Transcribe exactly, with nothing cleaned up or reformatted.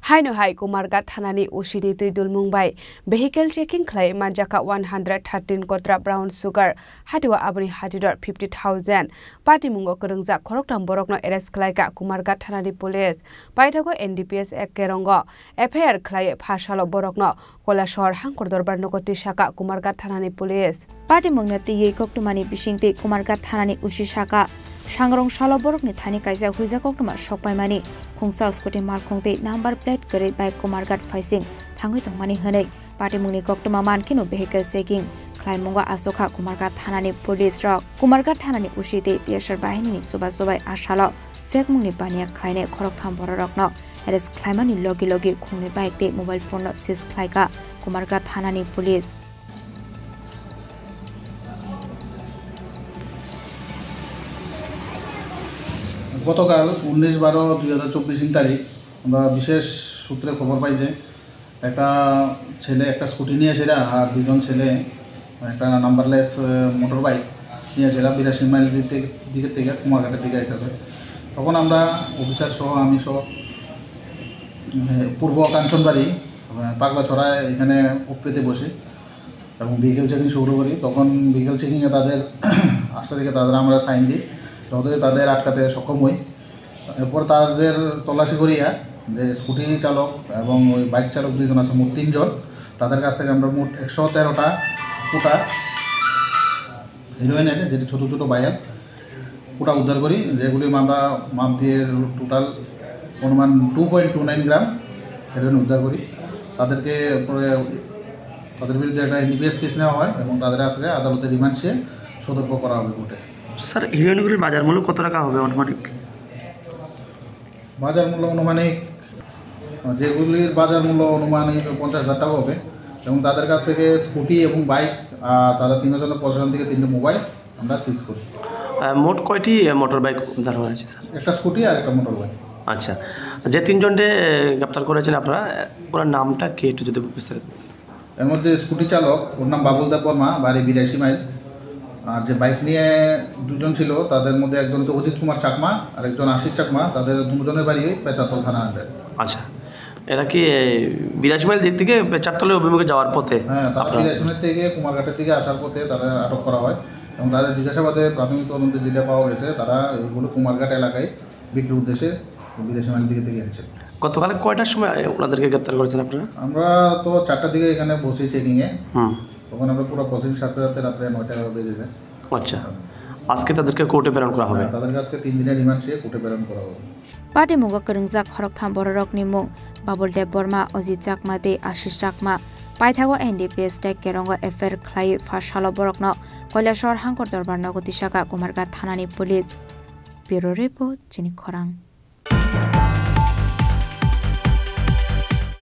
Haino hai Kumarghat thanani O C ni twi dulmung bai vehicle checking khlai manjakha one hundred thirteen kotra brown sugar, hatiwa aboni hatidor fifty thousand. Patimungo kwrwngjak khoroktham borokno arrest khlaikha Kumarghat thanani police. Paithago N D P S Act kerongo F I R khlai pha salo borokno Koilashahar Hangkor Dorbar nogo tisakha Kumarghat thanani police. Patimungno twiwi koktwmani bisingtwi Kumarghat thanani O C saka, sangrong salo borokni thani kaisa huijak koktwma sokpaimani, khungsa scooty malkhung tei number plate kwrwi bike Kumarghat phaising thangwi tongmani hwnwi patimungni koktwma mankheno vehicle checking khlaimungo achukha Kumarghat thanani police rok. Kumarghat thanani O C tei T S R bahinini chubachu bai a salo phekmungni baniya khlainai khoroktham bororokno arrest khlaimani logi logi khungni bike tei mobile phone no seize khlaikha Kumarghat thanani police. গতকাল উনিশ বারো দুই হাজার চব্বিশ তারিখ আমরা বিশেষ সূত্রে খবর পাই যে একটা ছেলে একটা স্কুটি নিয়ে এসে আর দুজন ছেলে একটা নাম্বারলেস মোটর বাইক নিয়ে এসে বিরাশি মাইল দিকে দিকে থেকে কুমারঘাটের দিকে আইতেছে। তখন আমরা অফিসার সহ আমি সহ উম, পূর্ব কাঞ্চনবাড়ি, আহ, পাগলাছড়া এখানে ওপেতে বসে এবং ভেহিকেল চেকিং শুরু করি। তখন ভেহিকেল চেকিংয়ে তাদের আস্তে থেকে তাদের আমরা সাইন দিই, যতই তাদের আটকাতে সক্ষম হই। এরপর তাদের তল্লাশি করিয়া যে স্কুটি চালক এবং ওই বাইক চালক দুইজন আছে, মোট তিনজন। তাদের কাছ থেকে আমরা মোট একশো তেরোটা কোটা হিরোইন আছে, যেটা ছোট ছোট ভায়াল, কোটা উদ্ধার করি, যেগুলি আমরা মাপ দিয়ে টোটাল অনুমান two point two nine gram heroin উদ্ধার করি। তাদেরকে পরে তাদের বিরুদ্ধে একটা এনডিপিএস কেস নেওয়া হয় এবং তাদের আজকে আদালতে রিমান্ড চেয়ে সোপর্দ করা হবে কোর্টে। স্যার, হিরোইনগুলির বাজার মূল্য কত টাকা হবে আনুমানিক? বাজার মূল্য আনুমানিক, যেগুলির বাজার মূল্য আনুমানিক পঞ্চাশ হাজার টাকা হবে এবং তাদের কাছ থেকে স্কুটি এবং বাইক আর তাদের তিনজনের পজিশন থেকে তিনটে মোবাইল আমরা সিজ করি। আহ, মোট কয়টি, আহ, মোটর বাইক উদ্ধার হয়েছে, স্যার? একটা স্কুটি আর একটা মোটর বাইক। আচ্ছা, যে তিনজনকে, আহ, গ্রেপ্তার করেছেন আপনারা, আহ, ওনার নামটা কি একটু যদি বিস্তারিত বলেন? এর মধ্যে স্কুটি চালক, ওর নাম বাবুল দেব বর্মা, বাড়ি বিরাশি মাইল। আর যে বাইক নিয়ে দুজন ছিল, তাদের মধ্যে একজন হচ্ছে অজিত কুমার চাকমা আর একজন আশিস চাকমা, তাদের দুজনের বাড়ি ওই পেচারতল থানা আন্ডারে। আচ্ছা, এরা কি, এ, বিরাশি মাইল দিক থেকে পেচারতলের অভিমুখে যাওয়ার পথে হ্যাঁ, তারা আপনারা বিরাশি মাইল থেকে কুমারঘাটের দিকে আসার পথে তারা আটক করা হয় এবং তাদের জিজ্ঞাসাবাদে প্রাথমিক তদন্তে যেটা পাওয়া গেছে, তারা এগুলো কুমারঘাট এলাকায় বিক্রির উদ্দেশ্যে বিরাশি মাইল দিকে থেকে এনেছে। গতকাল কয়টার সময় ওনাদেরকে গ্রেপ্তার করেছেন আপনারা? আমরা তো চারটার দিকে এখানে বসি চেকিংয়ে। হুম। তখন আমরা পুরো প্রসিডিং সারতে সারতে রাত্রে নয়টা বেজে যায়। আচ্ছা, আজকে তাদেরকে কোর্টে প্রেরণ করা হবে? হ্যাঁ, তাদেরকে আজকে তিন দিনের রিমান্ড চেয়ে কোর্টে প্রেরণ করা হবে। Patimungo kwrwngjak khoroktham bororokni mung Babul Deb Borma, Ajit Chakma tei Ashish Chakma. Paithago N D P S tei kerongo F I R khlaiwi pha salo borokno Koilashahar Hangkor Dorbar nogo tisakha Kumarghat thanani police. Bureau Report, Chini Khorang.